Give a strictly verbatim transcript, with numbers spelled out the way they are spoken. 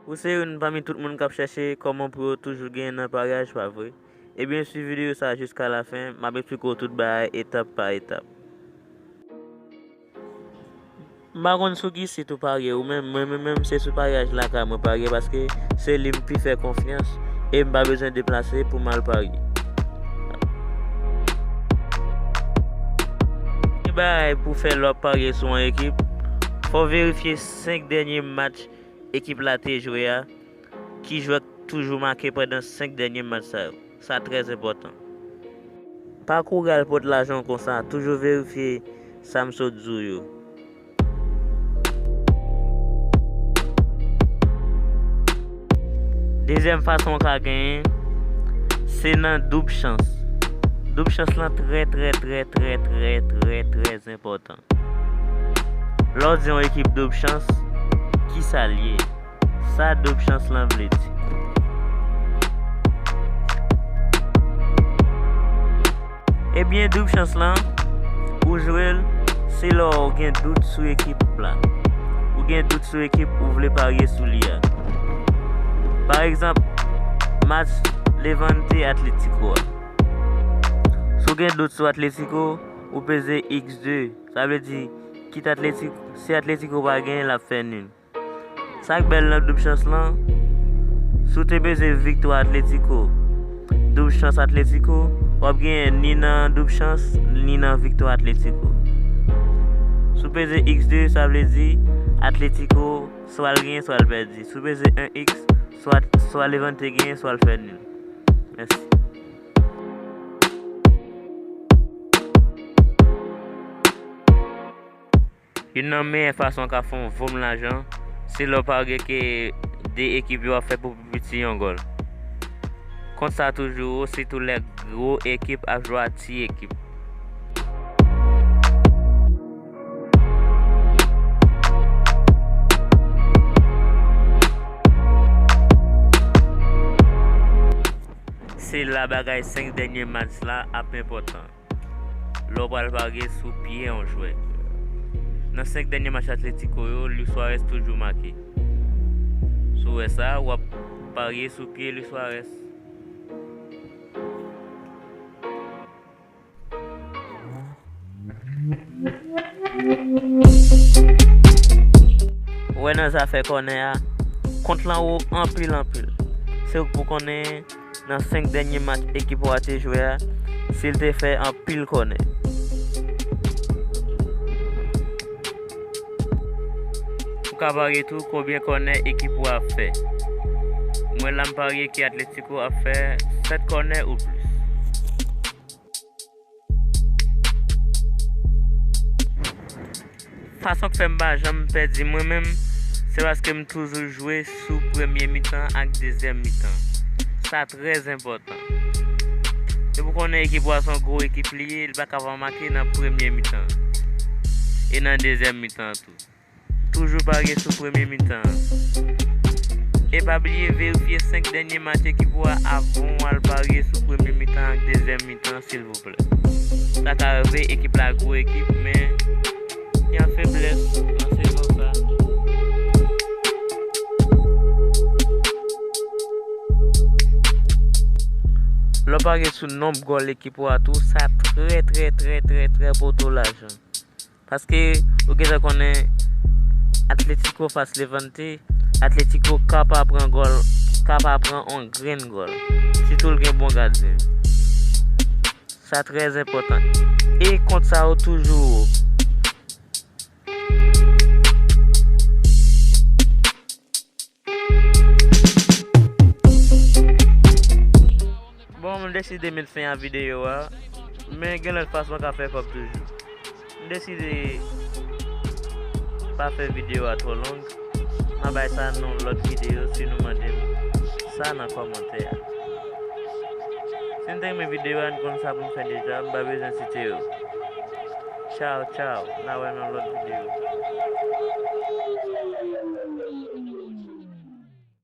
Ou se youn pami tout moun k ap chèche kòman pou yo toujou genyen nan paryaj, pa vre? Ebyen, swiv videyo sa a jiska lafen, m ap eksplike w tout bagay etap pa etap. M pa konn sou ki sit ou parye ou menm, mwen menm, menm se sou paryaj lakay mwen parye paske se li m pi fè konfyans e m pa bezwen deplase pou m al parye. Premye bagay pou fè lè w ap parye sou yon ekip, fò w verifye senk dènye match ekip la te jwe a, ki jwè k toujou make pandan senk dènye match sa yo. Sa trè enpòtan. Pa kouri al pot lajan w konsa, toujou verifye sa m sot di w yo. Dezyèm fason w ka genyen, se nan doub chans. Doub chans lan trè, trè, trè, trè, trè, trè, trè enpòtan. Lè w di yon ekip doub chans, ki sa l ye? Sa doub chans lan vle di? Ebyen, doub chans lan, ou jwe l, se lè w gen dout sou ekip la. Ou gen dout sou ekip ou vle parye sou li a. Pa egzanp, match Levante Atletico a. Si w gen dout sou Atletico, ou peze iks de. Sa vle di, kit Atletico, si Atletico pa genyen, l ap fè nil. Sa k bèl nan doub chans lan, si w te peze viktwa Atletico, doub chans Atletico, w ap genyen ni nan doub chans, ni nan viktwa Atletico. Si w peze iks de, sa vle di Atletico, swa l genyen, swa l pèdi. Si w peze en iks, swa, swa Levante genyen, swa l fè nil. Mèsi. Youn nan meyè fason w ka fè yon vòm lajan, se lè w parye ke de ekip yo ap fè pou pi piti yon gòl. Kont sa toujou wo, sitou lè gwo ekip ap jwe ak ti ekip. Se la bagay senk dènye match la ap enpòtan. Lè w pral parye sou pye yon jwè. Nan senk dènye match Atletico yo, Luis Suarez toujou make. Si w wè sa, w ap parye sou pye Luis Suarez. Ou wè nan zafè kònè a, kont lan wo anpil, anpil. Se ou k pou konnen nan senk dènye match ekip ou a te jwe a, si l te fè anpil kònè. Ou ka parye tou konbyen kònè ekip ou a ap fè. Mwen la, m parye ke Atletico ap fè sèt kònè ou plis. Fason k fè m pa janm pèdi mwen menm, se paske m toujou jwe sou premye mitan ak dezyèm mitan. Sa trè enpòtan. Depi w konnen ekip ou a se yon gwo ekip li ye, li pa ka pa make nan premye mitan e nan dezyèm mitan tou. Toujou parye sou premye mitan an. E pa bliye verifye senk dènye match ekip ou a avan w al parye sou premye mitan ak dezyèm mitan, silvouplè. Sa ka rive ekip la gwo ekip, men gen feblès nan sezon sa. Lè w parye sou nonb gòl ekip ou a tou, sa trè, trè, trè, trè, trè pote w lajan. Paske ou gentan konnen Atletico fas Levante, Atletico ka pa pran gòl, ka pa pran on grenn gòl. Sitou l gen bon gadyen. Sa trè enpòtan. E kont sa yo toujou wo. Bon, m deside met fen a videyo a, men gen lòt fason w ka fè kòb toujou. M deside pa fè videyo a twò long. M a bay sa nan yon lòt videyo si nou mande m sa nan kòmantè a. Si n te renmen videyo a, n konn sa pou n fè deja, m pa bezwen site yo. Tchaw, tchaw, n a wè nan lòt videyo.